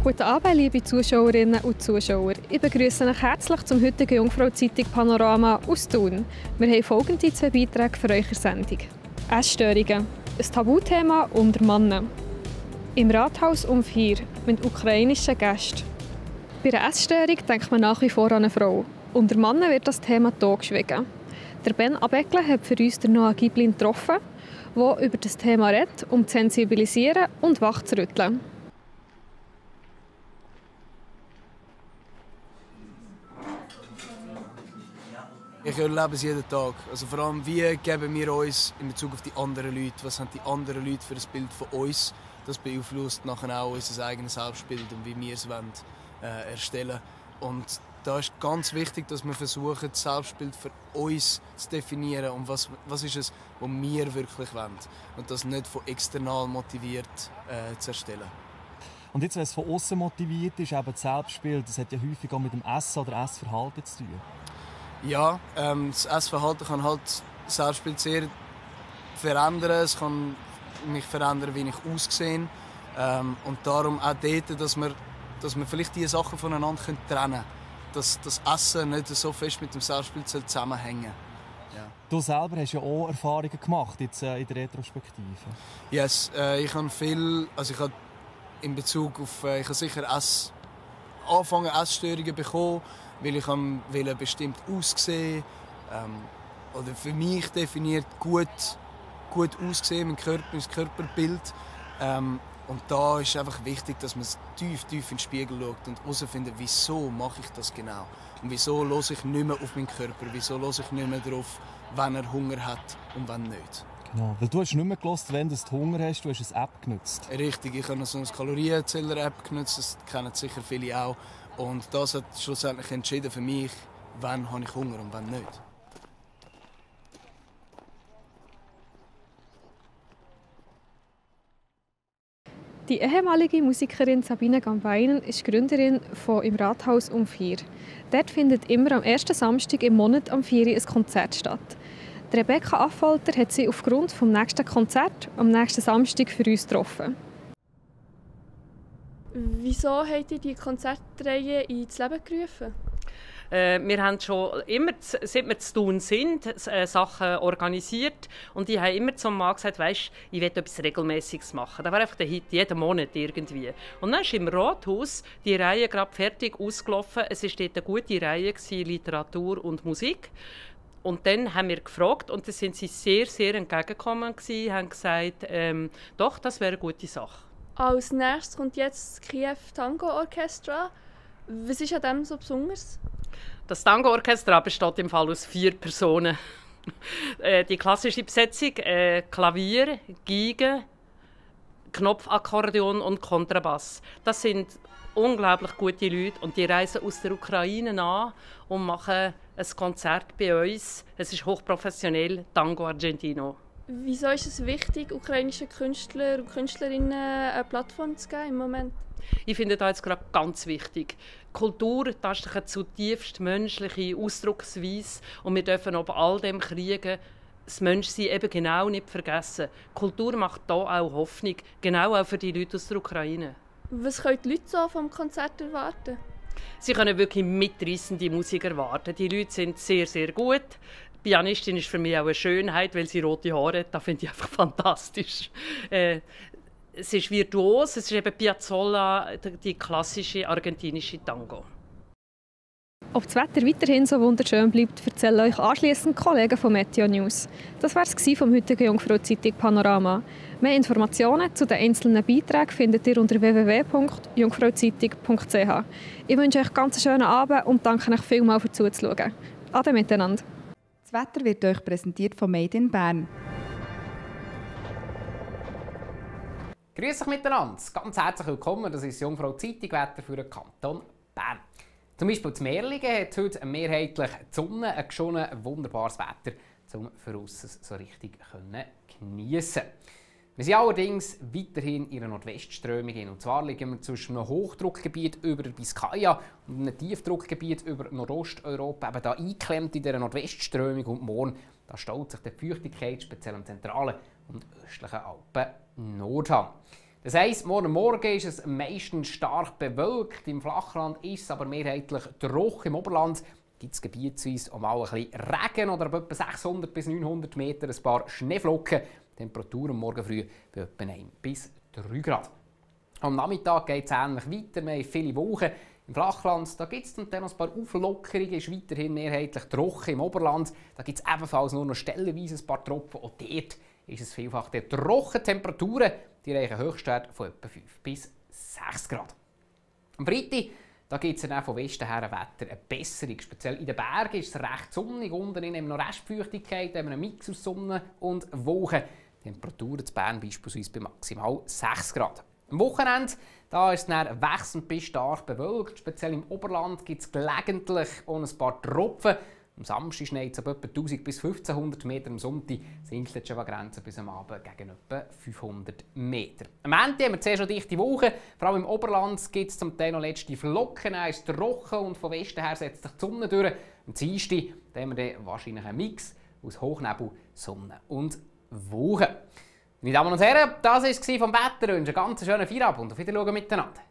Guten Abend, liebe Zuschauerinnen und Zuschauer. Ich begrüße euch herzlich zum heutigen Jungfrau-Zeitung Panorama aus Thun. Wir haben folgende 2 Beiträge für eure Sendung. Essstörungen. Ein Tabuthema unter Männern. Im Rathaus um 4 mit ukrainischen Gästen. Bei einer Essstörung denkt man nach wie vor an eine Frau. Unter Männern wird das Thema totgeschwiegen. Der Ben Abeckle hat für uns den Noah Giblin getroffen, der über das Thema redet, um zu sensibilisieren und wachzurütteln. Ich erlebe es jeden Tag. Also vor allem, wie geben wir uns in Bezug auf die anderen Leute? Was haben die anderen Leute für ein Bild von uns? Das beeinflusst nachher auch unser eigenes Selbstbild und wie wir es erstellen wollen. Und da ist ganz wichtig, dass wir versuchen, das Selbstbild für uns zu definieren und was ist es, was wir wirklich wollen. Und das nicht von external motiviert zu erstellen. Und jetzt, wenn es von außen motiviert ist, eben das Selbstbild, das hat ja häufig auch mit dem Essen oder Essverhalten zu tun. Ja, das Essverhalten kann halt das Selbstbild sehr verändern. Es kann mich verändern, wie ich aussehe. Und darum auch dort, dass wir vielleicht diese Sachen voneinander trennen können. Dass das Essen nicht so fest mit dem Selbstbild zusammenhängen soll. Ja. Du selber hast ja auch Erfahrungen gemacht jetzt, in der Retrospektive. Yes, ich habe viel, also ich habe in Bezug auf, ich habe sicher Essstörungen bekommen, weil ich bestimmt aussehen oder für mich definiert gut aussehen, mein Körperbild. Und da ist einfach wichtig, dass man tief in den Spiegel schaut und herausfindet, wieso mache ich das genau? Und wieso höre ich nicht mehr auf meinen Körper? Wieso höre ich nicht mehr darauf, wenn er Hunger hat und wenn nicht? Genau, weil du hast nicht mehr gehört, wenn du Hunger hast, du hast eine App genutzt. Richtig, ich habe so eine Kalorienzähler-App genutzt, das kennen sicher viele auch. Und das hat schlussendlich entschieden für mich, wann habe ich Hunger und wann nicht. Die ehemalige Musikerin Sabine Gambeinen ist Gründerin von «Im Rathaus um 4». Dort findet immer am ersten Samstag im Monat am 4 Uhr ein Konzert statt. Die Rebecca Affolter hat sie aufgrund des nächsten Konzerts am nächsten Samstag für uns getroffen. Wieso habt ihr die Konzertreihe ins Leben gerufen? Wir haben schon immer, seit wir zu tun sind, Sachen organisiert. Und ich habe immer zum Mann gesagt, weisst, ich will etwas Regelmäßiges machen. Das war einfach der Hit, jeden Monat irgendwie. Und dann ist im Rathaus die Reihe gerade fertig ausgelaufen. Es war dort eine gute Reihe, Literatur und Musik. Und dann haben wir gefragt und da sind sie sehr, sehr entgegengekommen gewesen, haben gesagt, doch, das wäre eine gute Sache. Als nächstes kommt jetzt das Kiew Tango Orchestra. Was ist an dem so besonders? Das Tango Orchestra besteht im Fall aus 4 Personen. Die klassische Besetzung, Klavier, Geige, Knopfakkordeon und Kontrabass. Das sind unglaublich gute Leute und die reisen aus der Ukraine an und machen ein Konzert bei uns. Es ist hochprofessionell, Tango Argentino. Wieso ist es wichtig, ukrainischen Künstler und Künstlerinnen eine Plattform zu geben im Moment? Ich finde das jetzt gerade ganz wichtig. Kultur, das ist eine zutiefst menschliche Ausdrucksweise und wir dürfen ob all dem Kriegen das Menschsein eben genau nicht vergessen. Kultur macht da auch Hoffnung, genau auch für die Leute aus der Ukraine. Was können die Leute so vom Konzert erwarten? Sie können wirklich mitreissende Musik erwarten. Die Leute sind sehr, sehr gut. Die Pianistin ist für mich auch eine Schönheit, weil sie rote Haare hat. Das finde ich einfach fantastisch. Es ist virtuos, es ist eben Piazzolla, die klassische argentinische Tango. Ob das Wetter weiterhin so wunderschön bleibt, erzählen euch anschliessend Kollegen von Meteo News. Das war es vom heutigen Jungfrau-Zeitung Panorama. Mehr Informationen zu den einzelnen Beiträgen findet ihr unter www.jungfrauzeitung.ch. Ich wünsche euch ganz einen schönen Abend und danke euch vielmals für Zuzuschauen. Ade miteinander. Das Wetter wird euch präsentiert von Made in Bern. Grüß euch miteinander, ganz herzlich willkommen. Das ist Jungfrau Zeitung Wetter für den Kanton Bern. Zum Beispiel in Merlingen hat heute mehrheitlich die Sonne, ein geschonnen wunderbares Wetter, um für uns so richtig geniessen. Wir sind allerdings weiterhin in einer Nordwestströmung. Und zwar liegen wir zwischen einem Hochdruckgebiet über der Biskaya und einem Tiefdruckgebiet über Nordosteuropa eben da eingeklemmt in dieser Nordwestströmung. Und morgen da staut sich die Feuchtigkeit speziell im zentralen und östlichen Alpen Nord an. Das heisst, morgen ist es meistens stark bewölkt. Im Flachland ist es aber mehrheitlich trocken. Im Oberland gibt es gebietsweise auch mal ein bisschen Regen oder ab etwa 600 bis 900 Meter ein paar Schneeflocken. Die Temperatur am Morgen früh bei etwa 1 bis 3 Grad. Am Nachmittag geht es ähnlich weiter. Wir haben viele Wolken. Im Flachland gibt es dann noch ein paar Auflockerungen, ist weiterhin mehrheitlich trocken. Im Oberland gibt es ebenfalls nur noch stellenweise ein paar Tropfen. Auch dort ist es vielfach der trocken. Temperaturen die reichen Höchstwerte von etwa 5 bis 6 Grad. Am Freitag gibt es dann auch von Westen her Wetter eine Besserung. Speziell in den Bergen ist es recht sonnig. Unten haben wir noch Restfeuchtigkeit, haben wir einen Mix aus Sonne und Wolken. Die Temperaturen zu Bern beispielsweise bei maximal 6 Grad. Am Wochenende ist es dann wechselnd bis stark bewölkt. Speziell im Oberland gibt es gelegentlich auch ein paar Tropfen. Am Samstag schneit es ab etwa 1000 bis 1500 Meter, am Sonntag sinkt es schon an Grenzen bis am Abend gegen etwa 500 Meter. Am Ende haben wir zuerst schon dichte Wolken. Vor allem im Oberland gibt es zum Teil noch letzte Flocken, es ist trocken und von Westen her setzt sich die Sonne durch. Am Dienstag haben wir dann wahrscheinlich einen Mix aus Hochnebel, Sonne und Wolken. Meine Damen und Herren, das war es vom Wetter. Ich wünsche einen ganz schönen Feierabend und auf Wiedersehen miteinander.